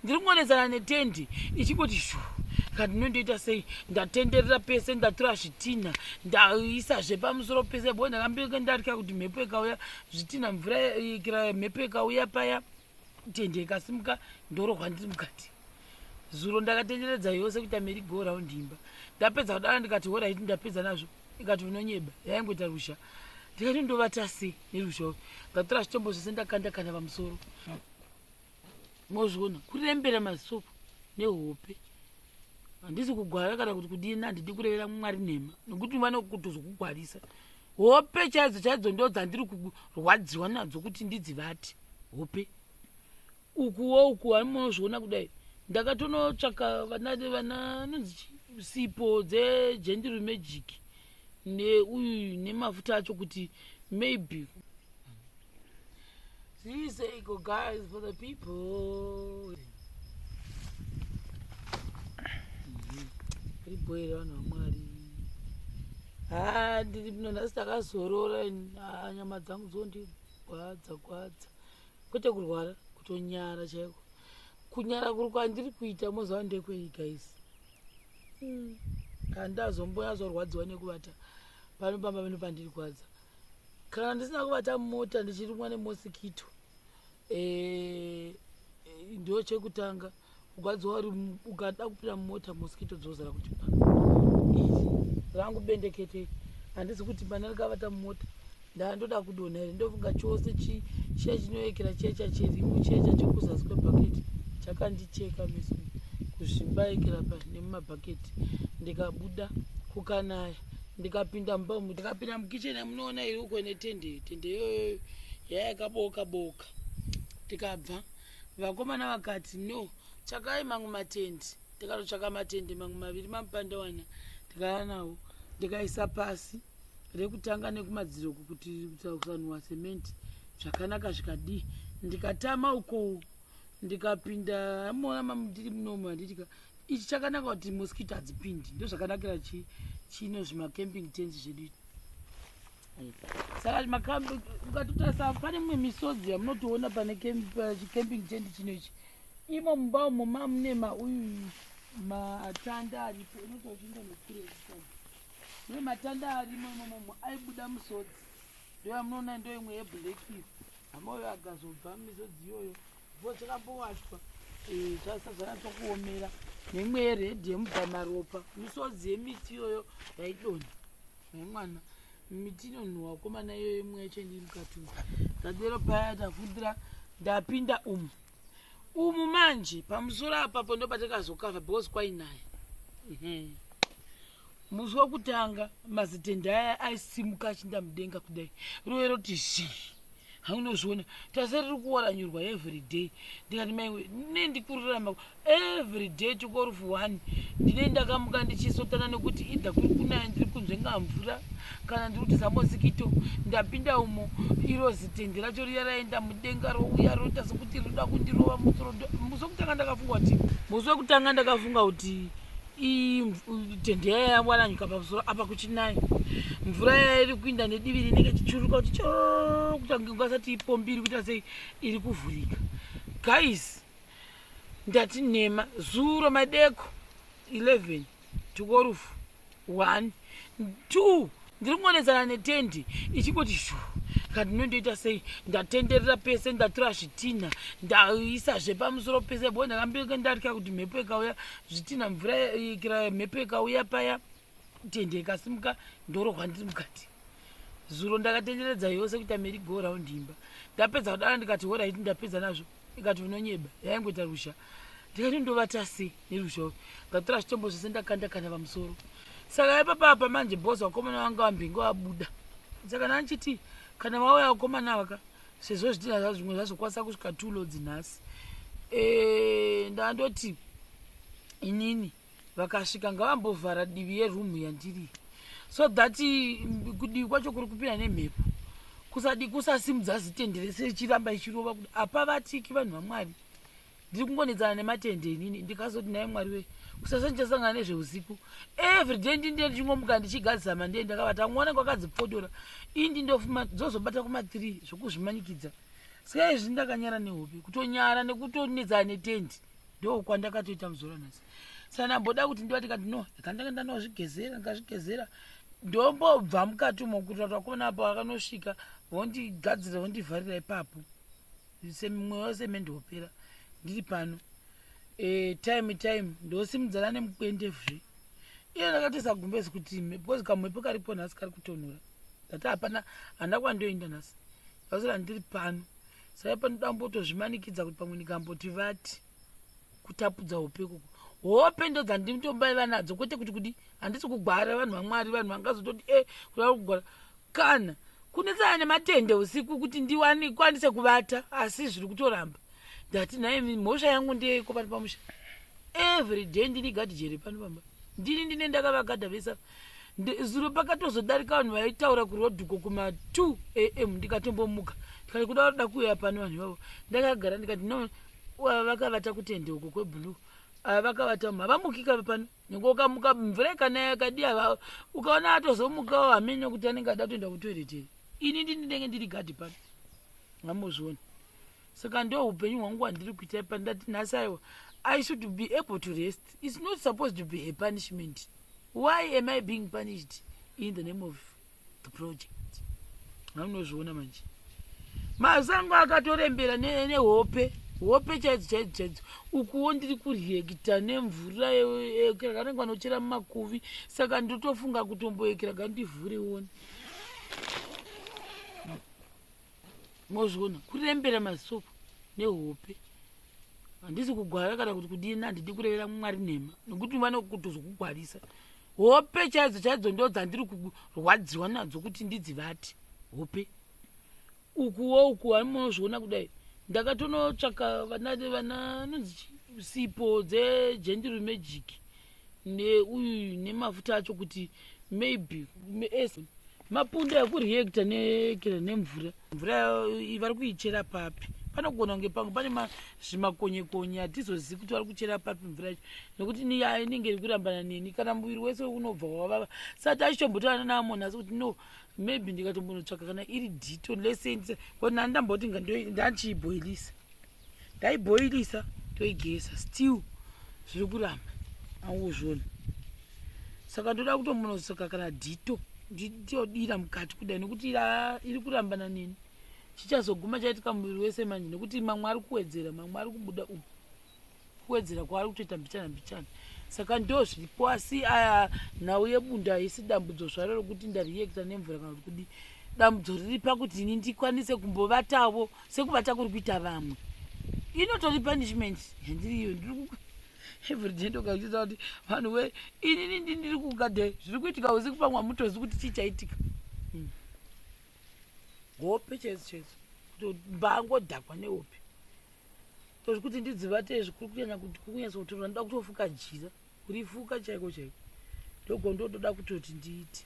Ndiri kungonetsana netendi ichingoti shu kati ndinondoita sei? Ndatenderera pese, ndatura zvitinha, ndaisazve pamusoro pese bo ndakambenge ndatya kuti mhepo ikauya zvitinha mvura ikira mhepo ikauya paya tende ikasimuka ndorohwa ndiri mukati. Zuro ndakatenderedza yose kuita merry go round imba. Ndapedza kudaro ndikati horaiti ndapedza nazvo. Ikati unonyeba yaingoita ruzha. Ndikati ndovata sei neruzha urwu. Ndatora zvitombo zvese ndakanda kana pamusoro. Mozviona kurembera maziso nehope. Handisi kugwara kana kuti kudini handidi kurevera Mwari nhema nekuti vanokutozokugwarisa. Hope chaidzo chaidzo ndo dzandiri kurwadziwa nadzo kuti ndidzivate hope. Ukuwo uku munozviona kudai ndakatonotsvaka vana vana anonzi sipo dzegentle magic neuyu nemafuta acho kuti maybe Ziseiko guys for the people. Riboyere vanhu vaMwari. Ah, ndiri muno nhasi takazorora ah, nyama dzangu dzondigwadza gwadza. Kwete kurwara, kutonyara chaiko. Kunyara kuri kwandiri kuita moziva ndekwei guys. Mm. Handazombonyatsorwadziwa nekuvata pano pamba pano pandiri kwadza. Kana ndisina kuvata mumota ndichirumwa nemosikito eh, eh, ndo chekutanga ukadziwa uri ukada kupinda mumota mosikito dzozara kuti pa rangu bendekete handisi kuti pana ndikavata mumota ndandoda kudonha here ndofunga chose chiya chinoyekera chiya chachirimu chiya chachekuzasi kwebhaketi chakandicheka meso kuzvimba yekera pa nemumabhaketi ndikabuda kukanaya ndikapinda mumba umu ndikapinda mukicheni yamunoona iri uko netende tende iyoyo yayakaboka boka tikabva vakomana vakati no tsvakai mamwe matendi tikatotsvaka matende mamwe maviri mamupandawana tikaya nawo ndikaisa pasi rekutanga nekumadziro uku kuti kusanhuwa sementi zvakanaka zvikadii ndikatama uko ndikapinda amuona mamudiri munomu handitika ichi chakanaka kuti mosquito hadzipindi ndozvakanakira chino zvimacamping tents zvedu saka ukatotarisa pane mimwe misodzi yamunotoona pane chicamping tent chino ichi imo mumba umo mamune mauyu matanda aripo unotochindonokure mune matanda arimo imomomo aibuda musodzi ndoyamunoona ndoimwe yeblack iyo Amoyo akazobva misodzi iyoyo before chakambowachwa eh, zvasa zvanyatsokuomera neimwe yeredhi yemubvamaropa misodzi yemiti iyoyo yaidonha nemwana miti inonhuwa komana iyoyo imwe yacho ndiri mukati umu ndadero paya tafundira ndapinda umu umu manje pamusoro apapo ndo patakazokava because kwainaya mhm. musi wekutanga mazitende aya aisimuka achinda mudenga kudai rove roti zhii haunozviona tase riri kuwaranyurwa every day ndikati maiwe ne ndikururama every day tikorufu one ndine ndakamuka ndichisotana nekuti idha kuri kunaya ndiri kunzvenga mvura kana ndiri kuti zamosikito ndapinda umo iro zitende racho riya raenda mudenga rouya roita sekuti rinoda kundirova musoro musi wekutanga ndakafunga kuti musi wekutanga ndakafunga kuti tende yaya yawaranyuka pamusoro apa kuchinaya mvura yaya iri kuinda nedivi rinenge ichichuruka kuti choo kutange ungasati ipombi iri kuita sei iri kuvhurika guys ndati nhema zuro madeko 11 tikorufu 1 2 ndiri kungonetsana netendi ichingoti shu kati ndinondoita sei ndatenderera pese ndatura zvitinha ndaisazve pamusoro pese bo ndakambenge ndatya kuti mhepo ikauya zvitinha mvura ikira mhepo ikauya paya tende ikasimuka ndorohwa ndiri mukati zuro ndakatenderedza yose kuita merry go round imba ndapedza kudaro ndikati horaiti ndapedza nazvo ikati unonyeba yaingoita ruzha ndikati ndovata sei neruzha urwu ndatora zvitombo zvese ndakanda kana pamusoro saka ipapa apa manje boss vakomana vanga vambenge vabuda saka ndandichiti kana vauya vakomana vaka sezvo zvitina zvazvo zvimwe zvazokwanisa kusvika two loads nhasi eh, ndandoti inini vakasvika ngavambovhara divi yeroom yandiri so that mm, kudivi kwacho kuri kupinda nemhepo kusadi kusasimudza zitende rese richiramba ichirova kuti apa vatiki vanhu vamwari ndiri kungonetsana nematende inini ndikazoti nhai mwari wee kusasa ndichasangana nezveusiku everyday ndinde ndichingomuka ndichigadzisa mandee ndakavata mwana kwakadzipfodora indi ndofuma dzozobata kuma three zvokuzvimanikidza saka izvi ndakanyara nehope kutonyara nekutonetsana netendi. Ndokwandakatoita muzora nhasi. Saka ndamboda kuti ndivati kati no, kandanga ndanozvigezera, ndikazvigezera ndombobva mukati umo kuitira kuti vakomana apa vakanosvika vondigadzira vondivharira ipapo semumwe wese mendopera ndiri pano e, time time ndosimudzana nemukwendezve iye ndakatoisa gumbezi kuti because kamhepo karipo nhasi kari kutonhora ndati hapana handa kwandoenda nhasi ndasira ndiri pano saka panoda mbotozvimanikidza kuti pamwe ndikamboti vati kutapudza hope ikoko hope ndo dzandinotombaiva nadzo kwete kuti kudi handisi kugwara vanhu vamwari vanhu vangazototi e kuda kugwara kana kunetsana nematende usiku kuti ndiwanikwanise kuvata asi zviri kutoramba ndati nhai mhosva yangu ndeyeiko pano pamusha every day ndini gadhijere pano pamba ndini ndine ndakavagadha vese zuro pakatozodarika vanhu vaitaura kurodhuko kuma 2 am ndikatombomuka ndikati kuda kuda kuuya pano vanhu ivavo ndakagara ndikati no vakavata kutende uko kweblue ava vakavata havamukika pano nyange ukamuka mvura ikanaya yakadiya ukaona atozomukawo hamene kuti anenge ada kutoenda kutoilet here ini ndini ndinenge ndiri gadhi pano ngamuzviona saka ndo upenyu hwangu hwandiri kuita ipa ndati nhasi aiwa i should be able to rest it's not supposed to be a punishment why am i being punished in the name of the project haunozviona manje masango akatorembera nehope hope chaidzo chaidzo chaidzo ukuwo ndiri kureacta nemvura kanenge vanochera mumakuvi saka ndotofunga kutomboekera gandivhure one mozviona kurembera masoko nehope handisi kugwara kana kuti kudini handidi kurevera mwari nhema nekuti vanokutozokugwarisa hope chaidzo chaidzo ndo dzandiri kurwadziwa nadzo kuti ndidzivati hope ukuwo uku amunozviona kudai ndakatonotsvaka vana vana nonzi sipo dzegentle magic neuyu nemafuta acho kuti maybe mapundo ekureacta nekera nemvura mvura vari kuichera papi panogona kunge pamwe pane zvimakonyekonye hatizozivi kuti vari kuchera papi mvura yacho nekuti inenge iri kurambana neni kana muviri wese unobva wavava sati achitombotaura naamona asi kuti no maybe ndikatombonotsvaka kana iri Dettol lese kona ndamboti ndandichiibhoilisa ndaibhoilisa toigesa still zviri kuramba anguzviona saka ndoda kutombonotsvaka kana Dettol nditodira mukati kudai nekuti iri kurambana neni chichazoguma chaitika muviri wese manje nekuti mamwe ari kuwedzera mamwe ari kubuda umu kuwedzera kwaari kutoita mbichana mbichana saka ndo zviripo asi aya nhau yebundo haisi dambudzo zvaro rokuti ndareacta nemvura kana kuti kudi dambudzo riri pakuti ini ndikwanise kumbovatawo sekuvata kuri kuita vamwe inotori punishment yandiriyo ndiri everyday ndokachiita kuti vanhu we inini ndi ndiri kugadhe zviri kuitika usiku pamwe hamutozi kuti chii chaitika hmm. hope chaidzo chaidzo kuti mbangodhakwa nehope tozvikuti ndidzivate zvikuru kunyanya kuti kunyatsokutora ndoda kutofuka jira kurifuka chaiko chaiko ndogondotoda kutoti ndiite.